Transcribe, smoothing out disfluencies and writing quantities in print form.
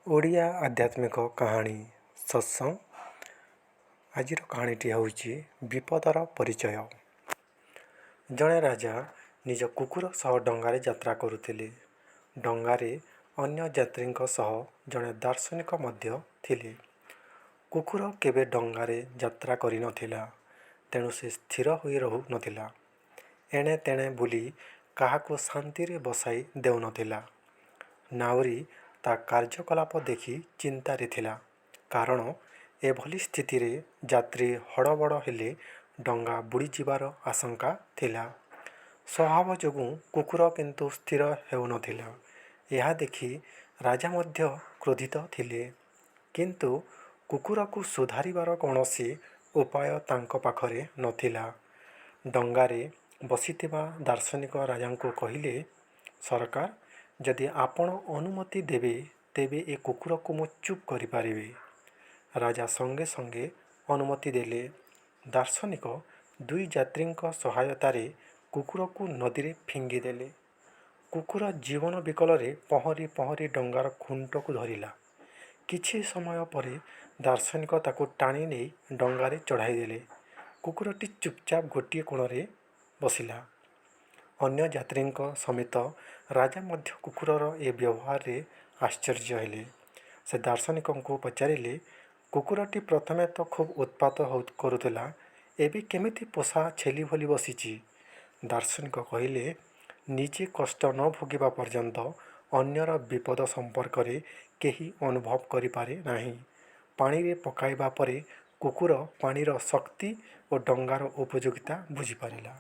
ଓଡ଼ିଆ ଆଧ୍ୟାତ୍ମିକ କାହାଣୀ ସତ୍ସଙ୍ଗ। ଆଜିର କାହାଣୀଟି ହେଉଛି ବିପଦର ପରିଚୟ। ଜଣେ ରାଜା ନିଜ କୁକୁର ସହ ଡଙ୍ଗାରେ ଯାତ୍ରା କରୁଥିଲେ। ଡଙ୍ଗାରେ ଅନ୍ୟ ଯାତ୍ରୀଙ୍କ ସହ ଜଣେ ଦାର୍ଶନିକ ମଧ୍ୟ ଥିଲେ। କୁକୁର କେବେ ଡଙ୍ଗାରେ ଯାତ୍ରା କରିନଥିଲା, ତେଣୁ ସେ ସ୍ଥିର ହୋଇ ରହୁନଥିଲା। ଏଣେ ତେଣେ ବୁଲି କାହାକୁ ଶାନ୍ତିରେ ବସାଇ ଦେଉନଥିଲା। ନାଉରୀ ତା' କାର୍ଯ୍ୟକଳାପ ଦେଖି ଚିନ୍ତାରେ ଥିଲା, କାରଣ ଏଭଳି ସ୍ଥିତିରେ ଯାତ୍ରୀ ହଡ଼ବଡ଼ ହେଲେ ଡଙ୍ଗା ବୁଡ଼ିଯିବାର ଆଶଙ୍କା ଥିଲା। ସ୍ୱଭାବ ଯୋଗୁଁ କୁକୁର କିନ୍ତୁ ସ୍ଥିର ହେଉନଥିଲା। ଏହା ଦେଖି ରାଜା ମଧ୍ୟ କ୍ରୋଧିତ ଥିଲେ। କିନ୍ତୁ କୁକୁରକୁ ସୁଧାରିବାର କୌଣସି ଉପାୟ ତାଙ୍କ ପାଖରେ ନଥିଲା। ଡଙ୍ଗାରେ ବସିଥିବା ଦାର୍ଶନିକ ରାଜାଙ୍କୁ କହିଲେ, ସରକାର, ଯଦି ଆପଣ ଅନୁମତି ଦେବେ ତେବେ ଏ କୁକୁରକୁ ମୁଁ ଚୁପ୍ କରିପାରିବି। ରାଜା ସଙ୍ଗେ ସଙ୍ଗେ ଅନୁମତି ଦେଲେ। ଦାର୍ଶନିକ ଦୁଇ ଯାତ୍ରୀଙ୍କ ସହାୟତାରେ କୁକୁରକୁ ନଦୀରେ ଫିଙ୍ଗିଦେଲେ। କୁକୁର ଜୀବନ ବିକଳରେ ପହଁରି ପହଁରି ଡଙ୍ଗାର ଖୁଣ୍ଟକୁ ଧରିଲା। କିଛି ସମୟ ପରେ ଦାର୍ଶନିକ ତାକୁ ଟାଣି ନେଇ ଡଙ୍ଗାରେ ଚଢ଼ାଇଦେଲେ। କୁକୁରଟି ଚୁପ୍‌ଚାପ୍ ଗୋଟିଏ କୋଣରେ ବସିଲା। ଅନ୍ୟ ଯାତ୍ରୀଙ୍କ ସମେତ ରାଜା ମଧ୍ୟ କୁକୁରର ଏ ବ୍ୟବହାରରେ ଆଶ୍ଚର୍ଯ୍ୟ ହେଲେ। ସେ ଦାର୍ଶନିକଙ୍କୁ ପଚାରିଲେ, କୁକୁରଟି ପ୍ରଥମେ ତ ଖୁବ୍ ଉତ୍ପାତ କରୁଥିଲା, ଏବେ କେମିତି ପୋଷା ଛେଳି ଭଳି ବସିଛି? ଦାର୍ଶନିକ କହିଲେ, ନିଜେ କଷ୍ଟ ନ ଭୋଗିବା ପର୍ଯ୍ୟନ୍ତ ଅନ୍ୟର ବିପଦ ସମ୍ପର୍କରେ କେହି ଅନୁଭବ କରିପାରେ ନାହିଁ। ପାଣିରେ ପକାଇବା ପରେ କୁକୁର ପାଣିର ଶକ୍ତି ଓ ଡଙ୍ଗାର ଉପଯୋଗିତା ବୁଝିପାରିଲା।